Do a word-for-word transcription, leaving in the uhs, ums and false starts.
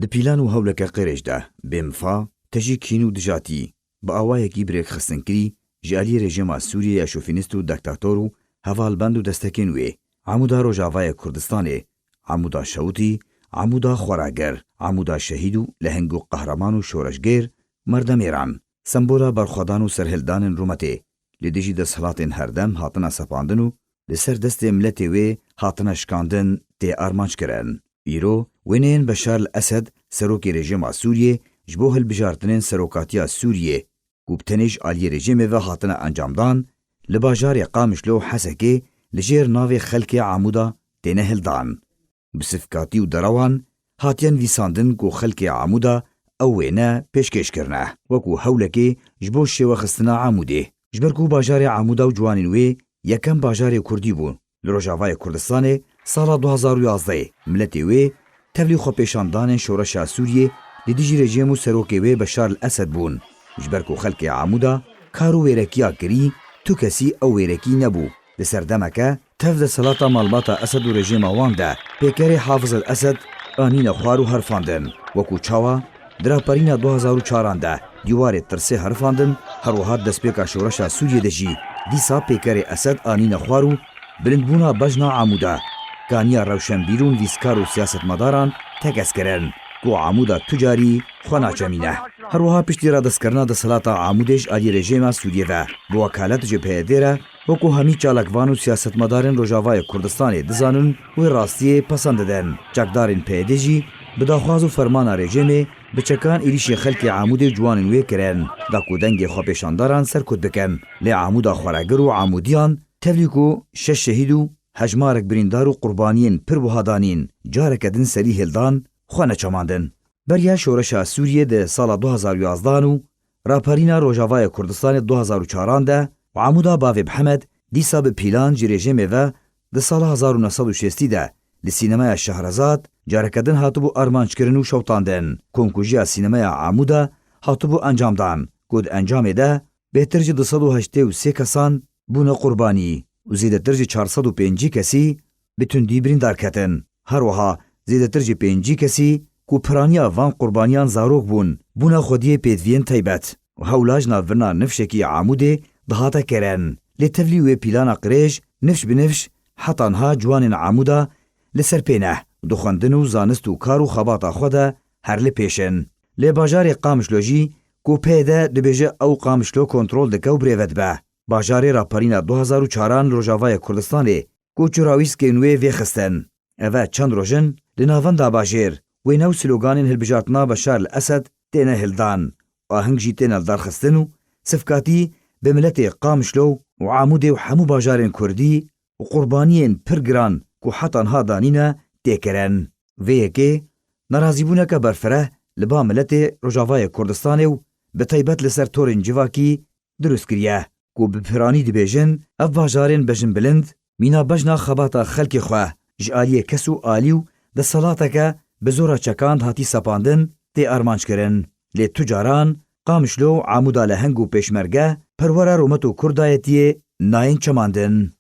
Di pîlan û hewleke qirêj de, bêmifa, tejî kîn û dijatî, bi awayekî bi rêkxistinkirî ji aliyê rejîma Sûriyê ya şofînist û dektator û hevalbend û destekên wê, Amûda Rojavayê Kurdistanê, Amûda Şewitî, Amûda Xweragir, Amûda Şehîd û Leheng û Qehreman û Şoreşgêr, Merdemêran, sembola berxwedan û serhildanên rûmetê, li dijî desthilatên herdem hatine sepandin û li ser destê miletê wê hatine şikandin, tê armanc kirin. Îro, wêneyên Beşar el Esed, serokê rejîma Sûriyê, ji bo hilbijartinên serokatiya Sûriyê, ku bi tenê ji aliyê rejîmê ve hatine encamdan, li bajarê Qamişlo û Hesekê li jêr navê xelkê Amûda têne hildan. Bi sifkatî û derewan hatiye nivîsandin ku xelkê Amûda ew wêne pêşkêş kirine, wekû hewlekê ji bo şêwexistina Amûdê. Ji ber ku bajarê Amûda û ciwanên wê yekem bajarê kurdî bû li Rojavayê Kurdistanê, sala du hezar û yazdeh miletê wê tevlî xwepêşandanên şoreşa Sûriyê li dijî rejîm û serokê wê Beşar el Esed bûn. Ji ber ku xelkê Amûda kar û wêrekiya kirî, tu kesî ew wêrekî nebû. Li ser demeke tev desthilata malbata Esed û rejîma wan de pêkerê Hafiz el Esed anîne xwar û herifandin. Wekû çawa di raperîna du hezar û çaran de dîwarê tirsê herifandin, her wiha destpêka şoreşa Sûriyê de jî dîsa pêkerê Esed anîne xwar û bilindbûna bejna Amûda kaniya rewşenbîr û nivîskar û siyasetmedaran tekez kirin ku Amûda tu carî xwe naçemîne. Her wiha piştî radestkirina desthilata Amûdê ji aliyê rejîma Sûriyê ve bi wekalet ji P Y D re, wekû hemî çalakvan û siyasetmedarên Rojavayê Kurdistanê dizanin wê rastiyê pesend didin. Çekdarên P Y D jî bi daxwaz û fermana rejîmê bi çekan êrîşên xelkê Amûdê û ciwanên wê kirin, da ku dengê xwepêşandaran serkut bikin. Lê Amûda Xweregir û Amûdiyan tevlî ku şeş şehîd û hejmarek birîndar û qurbaniyên pir wiha danîn, careke din serî hildan, xwe neçemandin. Beriya şoreşa Sûriyê di sala du hezar û yazdehan û raperîna Rojavayê Kurdistanê du hezar û çaran de û Amûda Bavê Mihemed dîsa bi pîlan ji rejîmê ve di sala hezar û neh sed û şêstî de li sînemeya Şehrezad careke din hatibû armanckirin û şewitandin. Komkujiya sînemeya Amûda hatibû encamdan, ku di encamê de bêhtir ji du sed û heştê û sê kesan bûne qurbanî û zêdetir ji çar sed û pêncî kesî bi tundî birîndar ketin. Her wiha zêdetir ji pêncî kesî ku piraniya van qurbaniyan zarok bûn, bûne xwediyê pêdiviyên taybet û hewla ji navbirina nifşekî Amûdê dihate kirin. Lê tevlî wê pîlana qirêj nifş bi nifş heta niha ciwanên Amûda li ser pê ne, di xwendin û zanist û kar û xebata xwe de her li pêş in. Lê bajarê Qamişlo jî ku P Y D dibêje ew Qamişlo kontrol dike û birêve dibe. Bajarê raperîna du hezar û çaran li Rojavayê Kurdistanê ku çûrawîskên wê vêxistin. Ev e çend roj in li navenda bajêr wêne û sloganên hilbijartina Beşar el Esed têne hildan, aheng jî têne lidarxistin û sifkatî bi miletê Qamişlo û Amûdê û hemû bajarên kurdî û qurbaniyên pir giran ku heta niha danîne tê kirin. Vê yekê nerazîbûneke berfireh li ba miletê Rojavayê Kurdistanê û bi taybet li ser torên civakî dirust kiriye, ku bi piranî dibêjin, ev bajarên bejinbilind mîna bejna xebata xelkê xwe ji aliyê kes û alî û desthilateke bi zora çekand hatî sepandin tê armanc kirin. Lê tu caran Qamişlo û Amûda Leheng û Pêşmerge perwera rûmet û kurdayetiyê nayên çemandin.